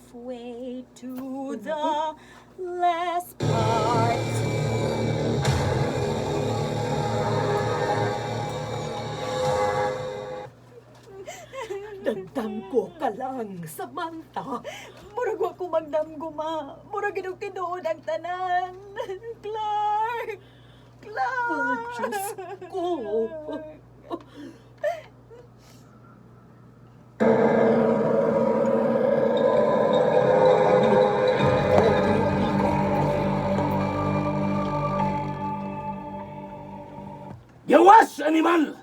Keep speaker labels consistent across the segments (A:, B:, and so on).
A: Halfway to the last part.
B: Nagdamgo ka lang, Samantha.
A: Murag wa ko magdamgo, ma. Murag ginog tinuod ang tanan. Clark! Clark!
B: Oh, Diyos ko.
C: Gawas, animal!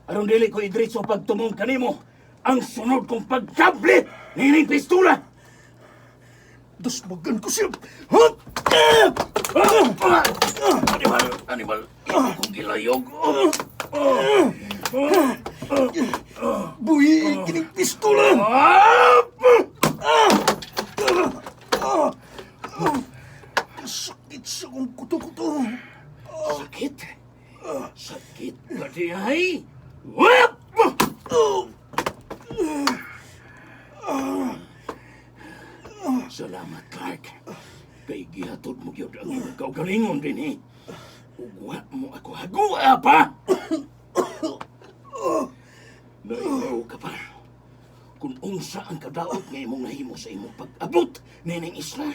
C: Aron dili ko idritso pagtumong kanimo ang sunod kong pagkablit nining pistola.
D: Dasmagan ko siya.
C: Hup! Animal, animal, akong gilayog.
D: Buhi kining pistola. Sakit sa akong kuto-kuto.
C: Sakit? Sakit ka di ay? Hup! Salamat, Clark. Kay gihatod mo gyud ang imong kaugalingon dinhi. Ug wa mo ako hagua pa. Naibaw ka pa. Kung unsa ang kadaot nga imong nahimo sa imong pag-abot nining isla.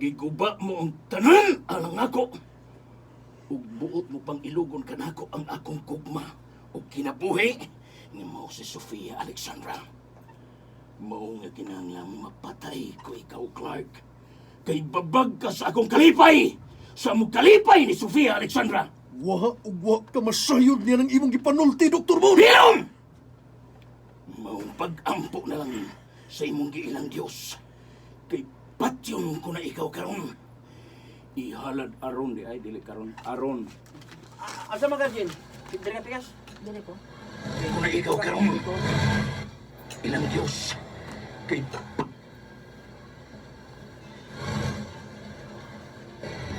C: Giguba mo ang tanan alang ako. Ug buot mo pang ilugon kanako ang akong kugma ug kinabuhi nga mao si Sofia Alexandra. Mao nga kinahanglan mapatay ko ikaw, Clark. Kay babag ka sa akong kalipay! Sa among kalipay ni Sofia Alexandra!
D: Wa ug wa ka masayod niya ng imong gipanulti, Dr. Moon.
C: Hilom! Maong pag-ampo na lang sa imong giilang Dios. Kay patyon ko na ikaw karon. Ihalad aron di ay dili karon aron.
E: Asa man ka, Jin? Dili ka tigas?
A: Dili ko.
C: Ko na ikaw karon. Ilang Dios. Kay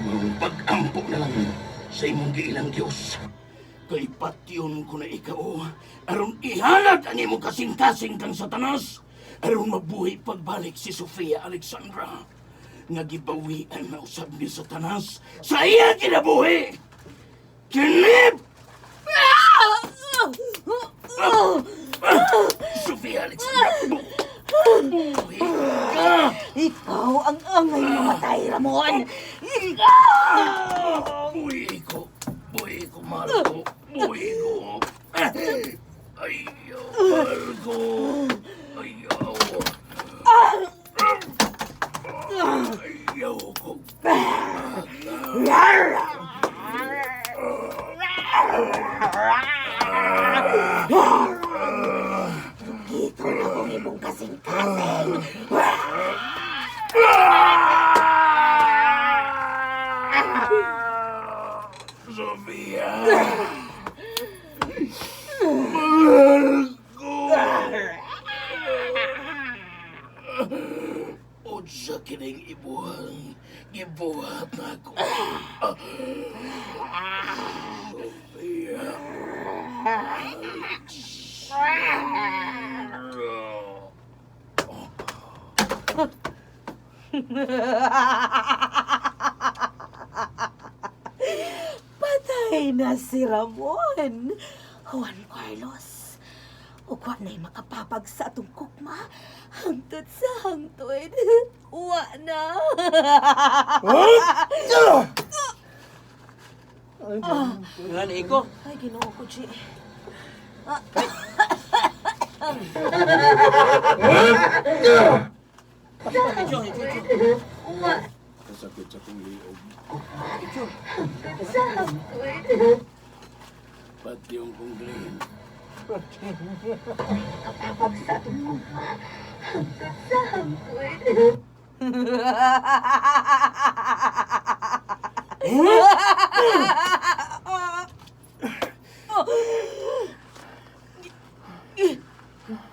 C: maong pag-ampo na lang sa imong giilang Dios. Kay patyon ko na ikaw aron ihalad ang imong kasing-kasing kang Satanas aron mabuhi pagbalik si Sofia Alexandra nga gibawian na usab ni Satanas sa iya kinabuhi. Kinip! Sofia Alexandra, buhi ka!
A: Ikaw ang angay mamatay, Ramon! Ikaw!
C: Buhi ko! Buhi ko, mahal ko! Buhi ko! Ayaw, mahal ko! Ayaw! Ayaw ko!
A: Dito na akong imong kasing-kasing!
C: Sofia! Mahal ko! Unsa kining ibuhang gibuhat na ako. Sofia.
A: Patay na si Ramon. Juan Carlos. Ug wa na'y makapapag sa atong kukma. Hangtod sa hangtod. Wa na.
E: Nga ni Iko.
A: Ay, Ginoo ko, G.
E: Icho, icho, icho.
C: Sakit sa kong liog.
E: Icho.
C: Pati yung kong Glenn.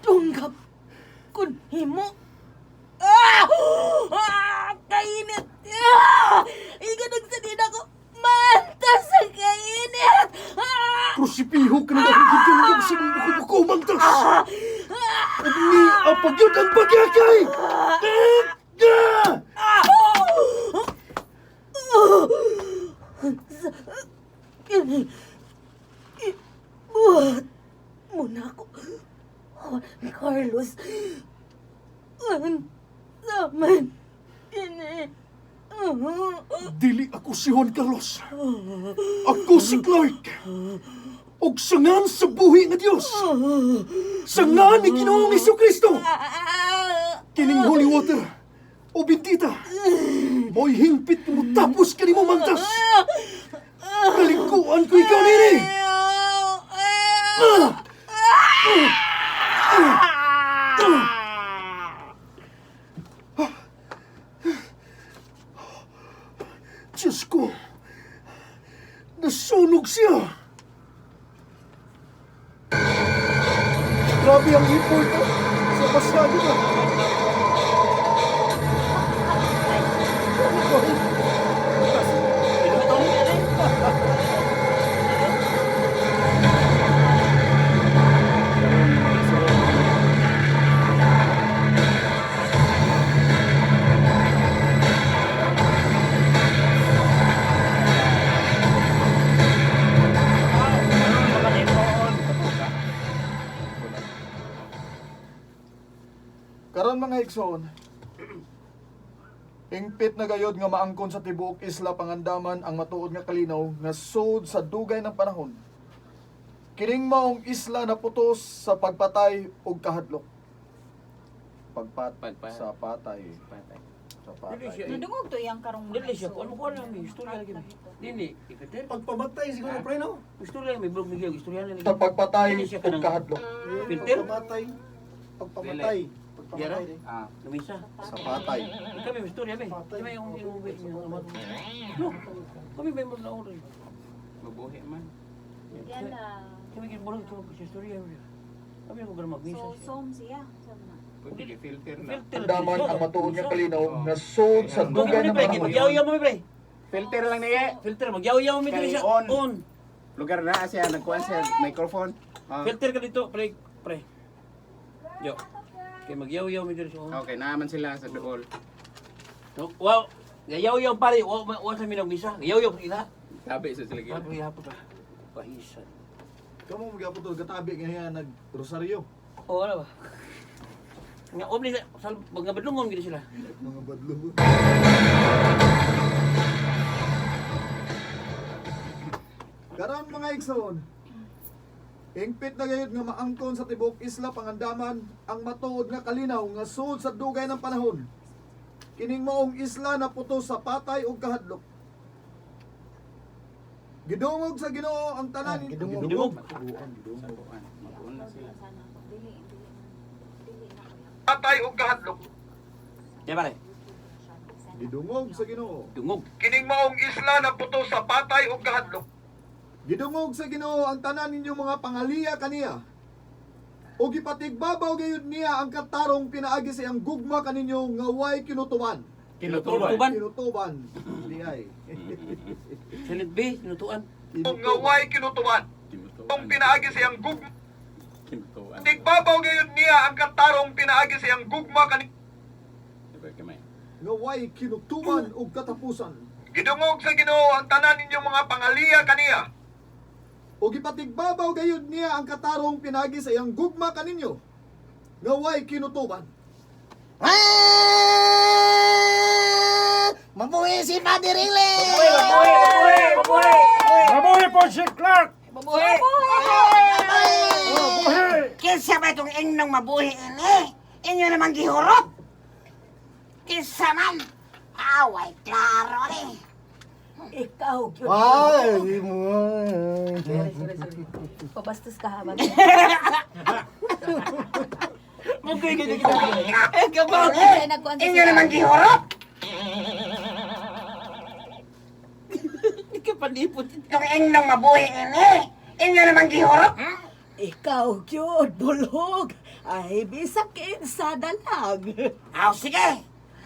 A: Tunggap kun himo. Ah! Ah! Kainit! Ah! Ikaw nagsadin ako. Manta sa kainit! Ah!
D: Krusipiho ka na akong gitundog sa mong buko-buko, Mantas. Ug ni pagyud ang pagyakay!
A: Buhat mo na ako. Juan Carlos. Unsa man ini.
D: Dili ako si Juan Carlos. Ako si Clark. Og sangan sa buhi nga Dios. Sangan ni Ginoong Kristo. Kining holy water o bendita. Mo'y hingpit mo tapos kanimo mangtas. Kalikuan ko ikaw nini. Ah! Diyos ko! Nasunog siya! Grabe ang import ko sa pasado na.
F: Karon mga igsoon, hingpit na gayod nga maangkon sa tibuok isla pangandaman ang matuod nga kalinaw nga sud sa dugay ng panahon. Kining maong isla na putos sa pagpatay ug kahadlok. Pagpat
E: Pagpa-
F: sa patay.
E: Patay.
F: Sa patay.
E: Dili siya.
G: Nadungog to iyang karong mga
E: Dili siya.
G: igsoon.
E: Ano ko lang may istorya lagi. Dili, ikater.
D: Pagpamatay siguro, pre, no?
E: Istorya may bulog migay istorya lagi.
F: Sa pagpatay
E: Dili siya
F: ug
E: kanang
F: kahadlok.
E: Filter?
D: Pagpamatay. Pagpamatay.
E: Dira?
D: Pagpamatay.
E: Ah, lumisa.
F: Sa patay.
E: Kami may istorya may. Kami yung yung yung No. Kami may mga naon.
H: Mabuhi man.
G: Yan na.
E: Kami gid bulog ko sa istorya. Kami ko ganun magmisa.
G: So, som siya. Som na.
H: Pwede filter na.
E: Filter.
F: Pangandaman ang matuod nga kalinaw nga sud sa dugay ng panahon.
E: Magyaw-yaw mo pre.
H: Filter lang niya.
E: Filter magyaw-yaw mi diri
H: Kay
E: siya.
H: on.
E: On.
H: Lugar na siya nagkuan siya microphone. Ah,
E: Filter ka dito, pre, pre. Yo. Kay magyaw-yaw mi diri siya. On.
H: okay, naaman sila sa duol.
E: No, wow. Yaw-yaw pare, wa wa sa minang misa. Yaw-yaw ila.
H: Tabi sa sila gid.
E: Pare hapon pa. Pahisan.
F: Kamo magyapon tol katabi nga niya nag rosaryo.
E: Oh, wala ba? Nga obli sa mga badlungon gid sila.
F: Mga badlong. Karon mga igsoon, hingpit na gayud nga maangkon sa tibuok isla pangandaman ang matuod nga kalinaw nga sud sa dugay ng panahon. Kining maong isla na puto sa patay ug kahadlok. Gidungog sa Ginoo ang tanan.
E: Gidungog.
H: Mabuon na sila.
G: Sana. Dili, dili. Dili na ko lang.
F: Patay ug kahadlok.
E: Di pare.
F: Gidungog sa Ginoo.
E: Dungog.
F: Kining maong isla na puto sa patay ug kahadlok. Gidungog sa Ginoo ang tanan ninyong mga pangaliya kaniya. O gipatigbabaw gayud niya ang katarong pinaagi sa iyang gugma kaninyo nga way kinutuban.
H: Kinutuban.
E: Tuban.
F: Kinutuban. Di ay.
E: Silid B, tinutuan.
F: Nga way kinutuban.
H: Kinutuan.
F: pinaagi sa iyang gugma.
H: Kinutuan.
F: Tigbabaw gayud niya ang katarong pinaagi sa iyang gugma kaninyo
H: Diba kamay?
F: nga way kinutuban og katapusan. Gidungog sa Ginoo ang tanan ninyong mga pangaliya kaniya. O gipatigbabaw gayud niya ang katarong pinagi sa iyang gugma kaninyo. Nga way kinutuban.
I: Mabuhi si Father Rile!
E: Mabuhi, mabuhi, mabuhi.
C: Mabuhi po si Clark!
I: Mabuhi! Kinsa ba itong ingnong mabuhi ini? Inyo namang gihurot! Kinsa man! Away, klaro ni!
A: Ikaw gyud.
D: Ay, di mo.
A: Sorry, sorry, sorry. Pabastos ka ha,
E: Mugay gid gid. Eh, kabaw.
G: Inyo
I: Inyo namang gihurot!
E: Di ka panipot.
I: Itong ingnong mabuhi ini! Inyo namang gihurot!
A: Ikaw gyud bulog. Ay bisag kinsa dalag.
I: Aw, sige!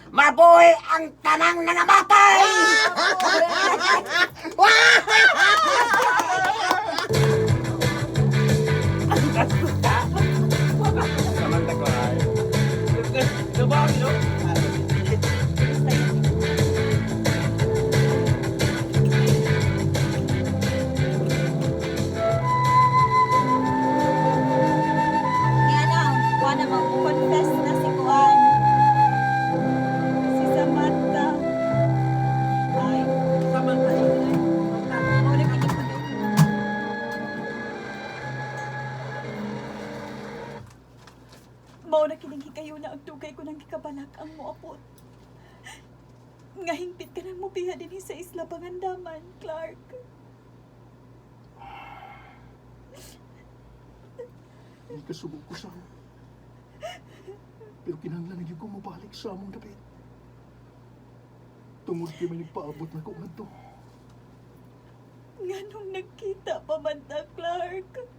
I: Mabuhi ang tanang nangamatay!
H: Samantha ko ay.
J: Mao na kining hikayuna ang dugay ko nang gikabalak ang moabot. Nga hingpit ka nang mobiha dinhi sa Isla Pangandaman, Clark.
D: Hindi ka subo ko sa. Pero kinahanglan na gyud ko mobalik sa among dapit. Tungod kay may nagpaabot na ko ngadto.
J: Nganong nagkita pa man ta, Clark?